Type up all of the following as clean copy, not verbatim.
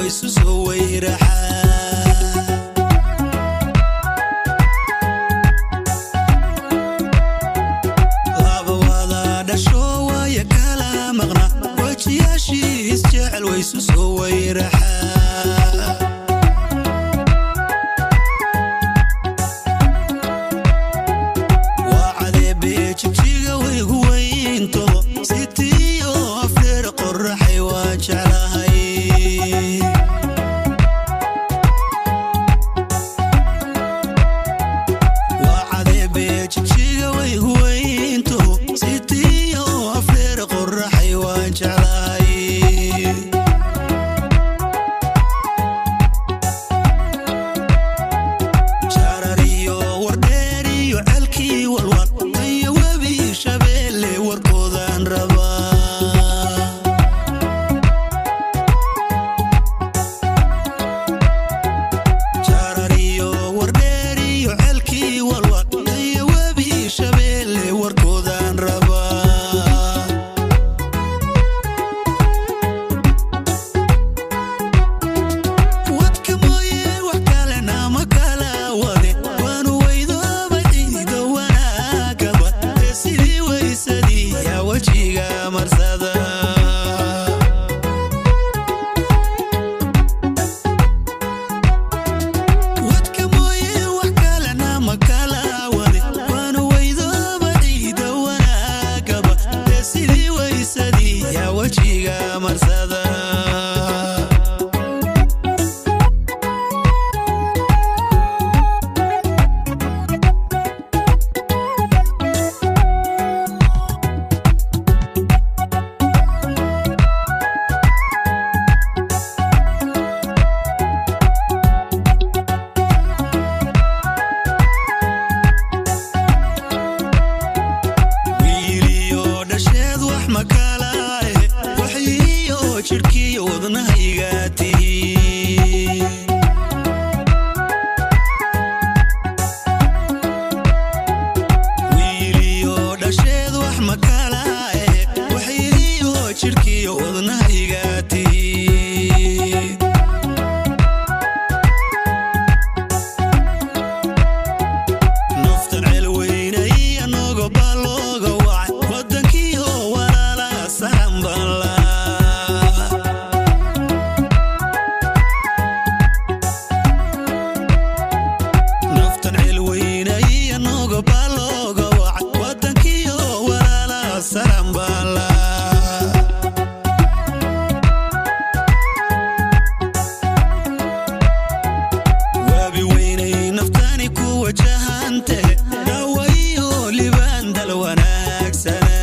Waysu soo weyraxa. Laba wada dhasho waaya kala maqna, wejiyaashii isjecel waysu soo weyraxa. Waa cadeebe jigjiga waygu weynto, sitiyo afdheer qoraxay waan jeclahay. Waa cadeebe jigjiga waygu weynto, sitiyo afdheer qoraxay waan jeclahay. Jarariyo wardheer iyo celkii walwal iyo webi Shabeelle warkoodaan rabaa. Jarariyo wardheer iyo celkii walwal iyo webi Shabeelle warkoodaan rabaa. Wadka mooye wax kalena ma kala wade, waanu weydooba ciido wanaagaba ee sidii weysadii yaa wejiga marsada. Wadka mooye wax kalena ma kala wade, waanu weydooba ciido wanaagaba ee sidii weysadii yaa wejiga marsada. Wiiliyo dhasheed wax ma kala eh, waxyiyo jidhkiyo wadnahayga tihi. Wiiliyo dhasheed wax ma kala eh, waxyiyo jidhkiyo wadnahayga tihi. Naftan celweynay anogo baa looga wacay, wadankiyo walaala saran baan laa. Naftan celweynay anogo baa looga wacay, wadankiyo walaala saran baan laa. Waabi weynay naftani ku wajahante, dawayo libaan dal wanaagsana.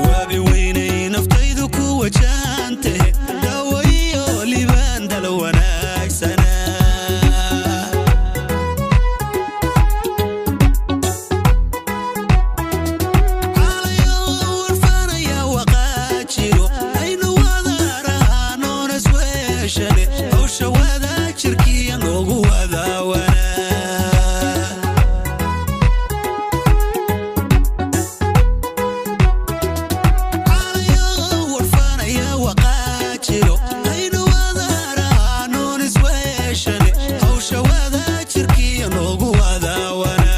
Waabi weynay naftaydu ku wajahante, dawayo libaan dal wanaagsana. Caalayo warfanaya waqaa jiro, aynu wadaarahaanoon isweeshane, hawsha wada jirkiya noogu wadaawana. Caalayo warfanaya waqaa jiro, aynu wadaarahaanoon isweeshane, hawsha wada jirkiya noogu wadaawana.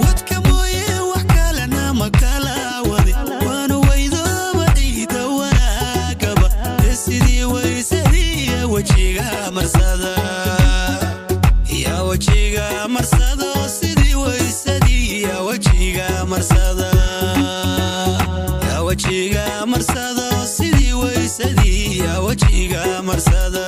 Wadka mooye wax kalena ma kala wade, waanu weydooba ciida wanaagaba ee sidii weysadii yaa wejiga marsada, yaa wejiga marsada, sidii weysadii yaa wejiga marsada, yaa wejiga marsada, sidii weysadii yaa wejiga marsada.